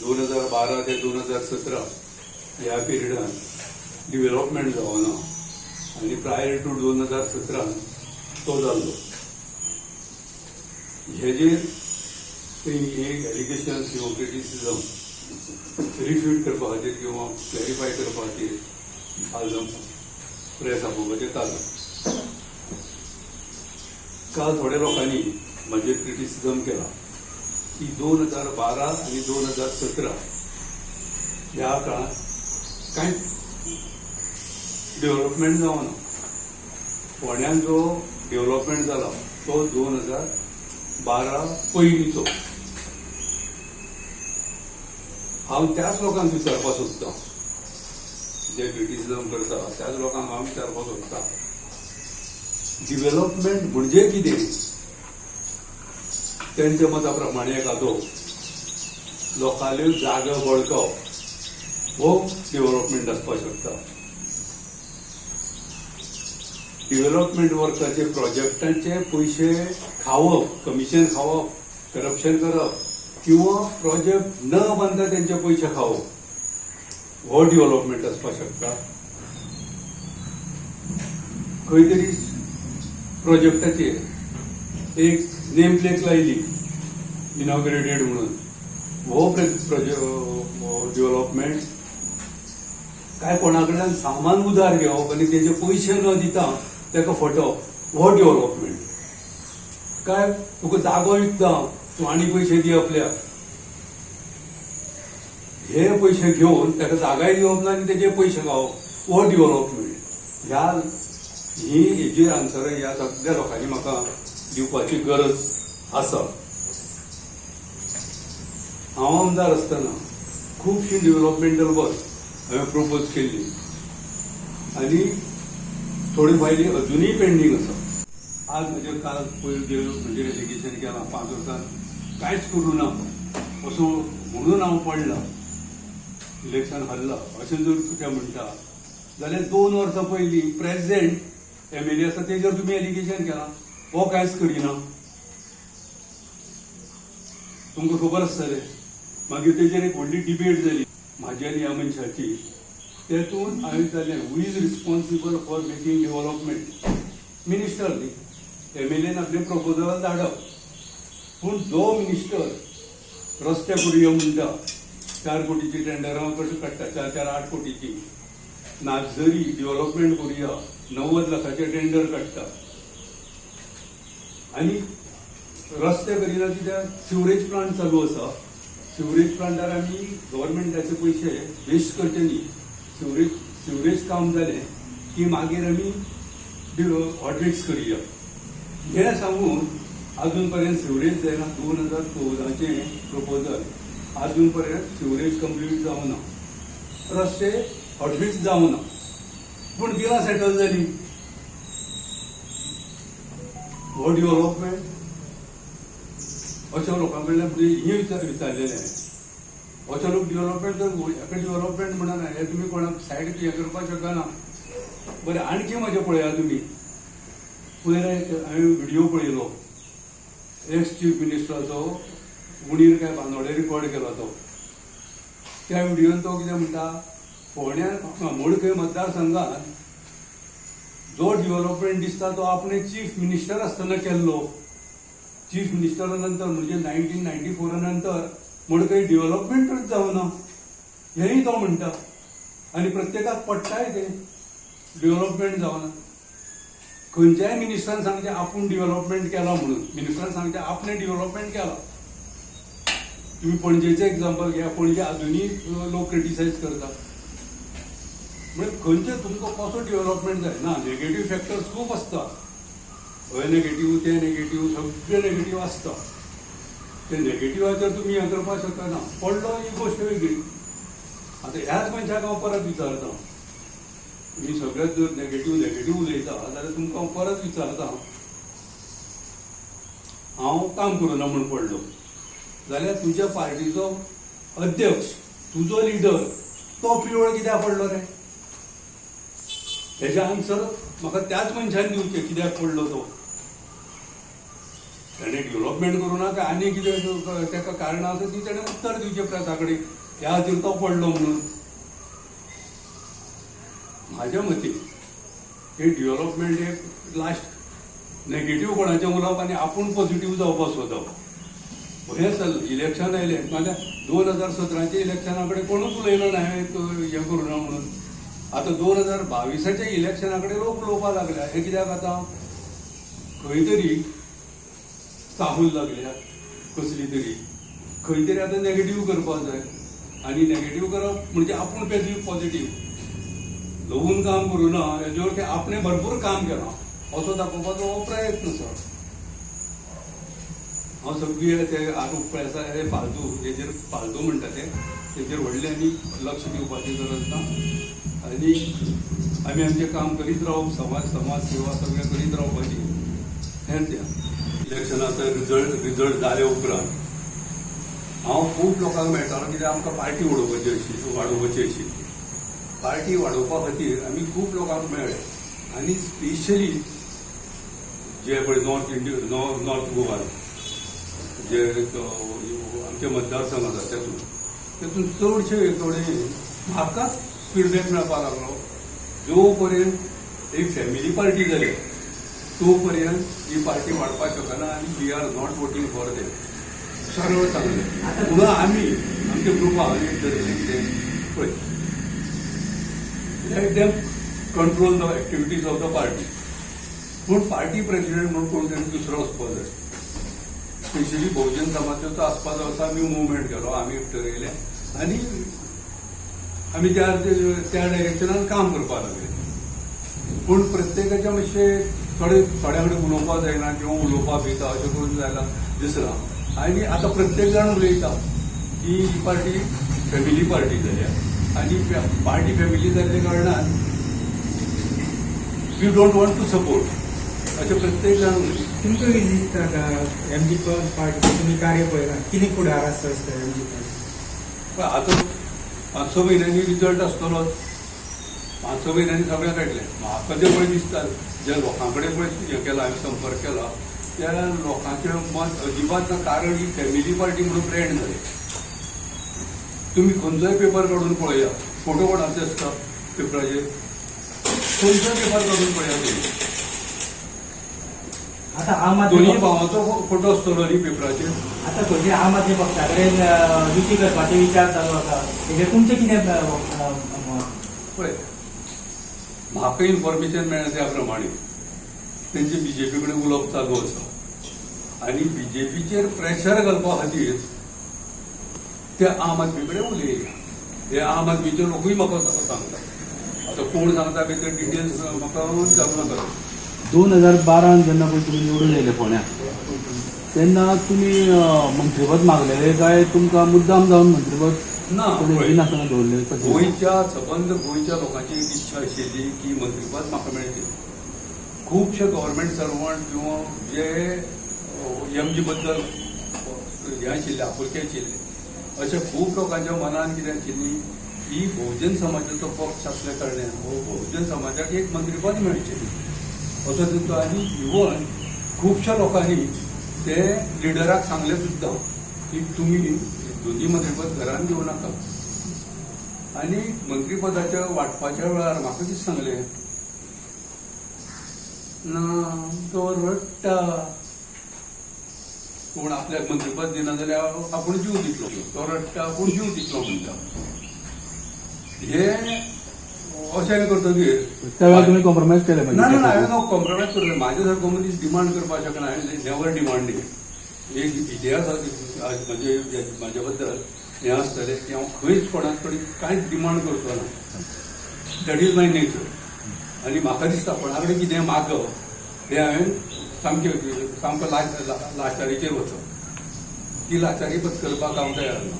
2012 ते 2017 ह्या पिरियडान डिव्हलपमेंट जावना आनी प्रायर टू 2017 तो जाल्लो. हेजेर तेणी एक एलिगेशन्स किंवा क्रिटिसिजम रिफ्यूट करपा खातीर किंवा क्लॅरिफाय करपा खातीर आज प्रेस आपोवपाचें कारण. काल थोड्या लोकांनी म्हजेर क्रिटिसिजम केला की 2012 आनी 2017 ह्या काळांत कांय डेव्हलपमेंट जावना. फोंड्यान जो डेव्हलपमेंट जाला तो 2012 पयलींचो. हांव त्याच लोकांक विचारपाक सोदतां, जे क्रिटिसिजम करता त्याच लोकांक हांव विचारपाक सोदतां, डिव्हलपमेंट म्हणजे कितें? तेंच्या मता प्रमाणे एखादो लोकांल्यो जागो बळकावप हो डेव्हलपमेंट आसपाक शकता. डेव्हलपमेंट वर्काचे प्रोजेक्टांचे पयशे खावप, कमिशन खावप, करप्शन करप किंवा प्रोजेक्ट न बांदता तेंचे पयशे खावप हो डेव्हलपमेंट आसपाक शकता. खंय तरी प्रोजेक्टाचेर एक नेम प्लेट लायली इनॉग्रेटेड म्हणून, हो डेव्हलपमेंट. काय कोणा कडल्यान सामान उदार घेवप आनी तेजे पयशे न दिता ताका फटोवप हो डेव्हलपमेंट. काय तुका जागो विकता, तूं आनी पयशे दी आपल्याक, हे पयशे घेवन ताका जागाय दिवप ना आनी तेजे पयशे खावप हो डेव्हलपमेंट. ह्या ही हेजी आन्सर ह्या सगळ्या लोकांनी म्हाका दिवपाची गरज आसा. हांव आमदार आसतना खुबशीं डेव्हलपमेंटल वर्क हांवें प्रपोज केल्ली आनी थोड्यो फायली अजुनूय पेंडींग आसा. आज म्हजेर काल पयर म्हजेर एलिगेशन केलां, 5 वर्सां कांयच करूं ना असो म्हणून हांव पडला, इलेक्शन हरला अशें जर ते म्हणटा जाल्यार 2 वर्सां पयलीं प्रेजिडेंट एमएलए आसा तेजेर तुमी एलिगेशन केलां, हो कांयच करिना, तुमकां खबर आसतलें. मागीर तेजेर एक व्हडली डिबेट जाली म्हाजी आनी ह्या मनशाची. तेतून हांवें विचारलें, who is responsible for making development? Minister न्ही, एमएलएन आपलें प्रपोजल धाडप, पूण जो मिनिस्टर रस्ते करुया म्हणटा, 4 कोटीची टेंडरां कशें काडटा, 4 4 8 कोटीची, नागझरी डेव्हलपमेंट करुया 90 लाखाचे टेंडर काडटा आनी रस्ते करिना कित्याक सिवरेज प्लांट चालू आसा. सिवरेज प्लांटार आमी गव्हर्मेंटाचे पयशे वेस्ट करचे न्ही. सिवरेज काम जालें की मागीर आमी हॉटमिक्स करुया हें सांगून अजून पर्यंत सिवरेज जायना. 2014चें प्रपोजल अजून पर्यंत सिवरेज कंप्लीट जावना, रस्ते हॉटमिक्स जावना, पूण बिलां सेटल जाली. हो डेव्हलपमेंट अशा लोकां कडल्यान हें विचारलेलें हांवें. अशे लोक डेव्हलपमेंट तर हेका डेव्हलपमेंट म्हणना, हें तुमी कोणाक सायड हें करपाक शकना. बरें, आणखी म्हजें पळया तुमी, पयर हांवें व्हिडियो पळयलो एक्स चीफ मिनिस्टराचो, उणीर काय बांदोडे रिकॉर्ड केला तो. त्या व्हिडियोन तो कितें म्हणटा, फोंड्या मडकय मतदारसंघात जो डेव्हलपमेंट दिसता तो आपणे चीफ मिनिस्टर आसतना केल्लो. चीफ मिनिस्टरा नंतर म्हणजे 1994 नंतर मडकय डेव्हलपमेंटच जावना हेंय तो म्हणटा आनी प्रत्येकाक पट्टाय तें डेव्हलपमेंट जावना. खंयच्याय मिनिस्टरान सांगचें आपूण डेव्हलपमेंट केला म्हणून, मिनिस्टरान सांगचें आपणें डेव्हलपमेंट केला. तुमी पणजेचें एग्जाम्पल घेया, पणजे आजुनूय लोक क्रिटिसायज करता. म्हणजे खंयचे तुमकां कसो डेव्हलपमेंट जाय ना, नेगेटीव फॅक्टर्स खूब आसता. हय नेगेटीव, ते नेगेटीव, सगळे नेगेटीव आसता. ते नेगेटिवाचेर तुमी हें करपाक शकना. पडलो ही गोश्ट वेगळी. आतां ह्याच मनशाक हांव परत विचारता, तुमी सगळेच जर नेगेटीव नेगेटीव उलयता जाल्यार तुमकां हांव परत विचारता, हांव काम करुना म्हूण पडलो जाल्यार तुज्या पार्टीचो अध्यक्ष, तुजो लिडर तो पिवळ कित्याक पडलो रे? हेजें आन्सर म्हाका त्याच मनशान दिवचें, कित्याक पडलो तो. ताणें डेव्हलपमेंट करूं ना काय आनी कितें ताका कारणां आसा ती ताणें उत्तर दिवचें प्रेसा कडेन, ह्या खातीर तो पडलो म्हणून. म्हाज्या मतीन हे डेव्हलपमेंट एक लास्ट नेगेटीव कोणाचें उलोवप आनी आपूण पॉझिटीव जावपाक सोदप हें चल्लां. इलेक्शन आयलें नाल्यार 2017 इलेक्शना कडेन कोणूच उलयलो ना हांवें हें करूं ना म्हणून. आतां 2022 इलेक्शना कडेन लोक उलोवपाक लागल्या. हें कित्याक आतां खंय तरी चाहूल लागल्या कसली तरी, खंय तरी आतां नेगेटीव करपाक जाय. आनी नेगेटीव करप म्हणजे आपूण पॉझिटीव ल्हवून काम करूं ना हेजेवर ते आपणें भरपूर काम केलां असो दाखोवपाचो हो प्रयत्न आसा. हांव सगळी ते आरोप पळय आसा हे फालतू, हेजेर फालतू म्हणटा ते तेजेर व्हडलें आनी लक्ष दिवपाची गरज ना. आनी आमी आमचें काम करीत रावप, समाज सेवा सगळें करीत रावपाची हेंच. ह्या इलेक्शनाचो रिजल्ट जाले उपरांत हांव खूब लोकांक मेळटालो, कित्याक आमकां पार्टी वाडोवपाची आशिल्ली. पार्टी वाडोवपा खातीर आमी खूब लोकांक मेळ्ळे आनी स्पेशली जे पळय नॉर्थ इंडिया नॉर्थ गोवान जे आमचे मतदारसंघ आसा तेतून चडशे थोडे म्हाकाच फिडबॅक मेळपाक लागलो. जो पर्यंत एक फॅमिली पार्टी जाली तो पर्यंत ही पार्टी वाडपाक शकना आनी we are not voting for them, सरळ सांगलें. म्हणून आमी आमच्या ग्रुपान एक ठरयलें कितें पळय, let them control the activities of the party, पूण पार्टी प्रेसिडेंट म्हणून कोण तरी दुसरो वचपाक जाय. स्पेशली बहुजन समाजाचो आसपाक जाय असो आमी मुवमेंट केलो, आमी ठरयलें आनी आमी त्या त्या डायरेक्शनान काम करपाक लागले. पूण प्रत्येकाच्या मातशें थोडे थोड्या कडेन उलोवपाक जायना किंवा उलोवपाक भिता अशें करून जायना दिसलां. आनी आतां प्रत्येक जाण उलयता की ही पार्टी फॅमिली पार्टी जाल्या आनी पार्टी फॅमिली जाल्ल्या कारणान we don't want to support अशें प्रत्येक जाण उलयता. तुमकां कितें दिसता का एमजी पार्टीचें तुमी कार्य पळयलां, कितें फुडार आसता दिसता एमजी पार्टी? पण आतां 5-6 म्हयन्यांनी रिजल्ट आसतलोच. 5-6 म्हयन्यांनी सगळें कळटलें. म्हाका जें पळय दिसता, ज्या लोकां कडेन पळय हें केला हांवें संपर्क केला त्या लोकांचें मत अजिबात ना, कारण ही फॅमिली पार्टी म्हणून ब्रँड जाली. तुमी खंयचोय पेपर काडून पळया, फोटो कोणाचे आसता पेपराचेर, खंयचोय पेपर काडून पळया तुमी, आतां आम आदमी दोनूय भावांचो फोटो आसतलो न्ही पेपराचेर. आतां खंयचे आम आदमी पक्षा कडेन युती करपाचे विचार चालू आसा, हेजेर तुमचें कितें मत? पळय, म्हाका इन्फॉर्मेशन मेळ्ळें त्या प्रमाणे तेंचे बीजेपी कडेन उलोवप चालू आसा आनी बीजेपीचेर प्रेशर घालपा खातीर ते आम आदमी कडेन उलयल्या. हे आम आदमीचे लोकूय म्हाका सांगता. आतां कोण सांगता बी ते डिटेल्स म्हाका विचारूं नाका. 2012 जेन्ना पळय तुमी निवडून येयले फोंड्या तेन्ना तुमी मंत्रीपद मागलेले काय तुमकां मुद्दाम जावन मंत्रीपद ना, कोणी पळय. दिनासतना दवरले कशें? गोंयच्या सबंद गोंयच्या लोकांची एक इच्छा आशिल्ली की मंत्रीपद म्हाका मेळचें. खुबशे गव्हर्मेंट सर्वंट किंवा जे एमजी बद्दल हें आशिल्ले, आपुलकी आशिल्ले, अशे खूब लोकांच्या मनान कितें आशिल्ली की बहुजन समाजाचो पक्ष आसल्या कारणान हो बहुजन समाजाक एक मंत्रीपद मेळचें असो तांचो. आनी इवन खुबश्या लोकांनी ते लिडराक सांगलें सुद्दां की तुमी दोनी मंत्रीपद घरान घेवं नाका. आनी मंत्रीपदाच्या वांटपाच्या वेळार म्हाका कितें सांगलें ना, तो रडटा, कोण आपल्याक मंत्रीपद दिना जाल्यार आपूण जीव दितलो, तो रडटा आपूण जीव दितलो म्हणटा. हे अशें करतकीर त्या वेळार तुमी कॉम्प्रोमायज केले? ना ना, हांवें कॉम्प्रोमायज करूं, म्हाज्या सारको मनीस डिमांड करपाक शकना. हांवें नेवर डिमांडींग. एक इतिहास म्हणजे म्हाज्या बद्दल हें आसतलें की हांव खंयच कोणा कडेन कांयच डिमांड करचो ना. That is my nature. आनी म्हाका दिसता कोणा कडेन कितें मागप हें हांवें सामकें सामको लाचारीचेर वचप, ती लाचारी पत्करपाक हांव तयार ना.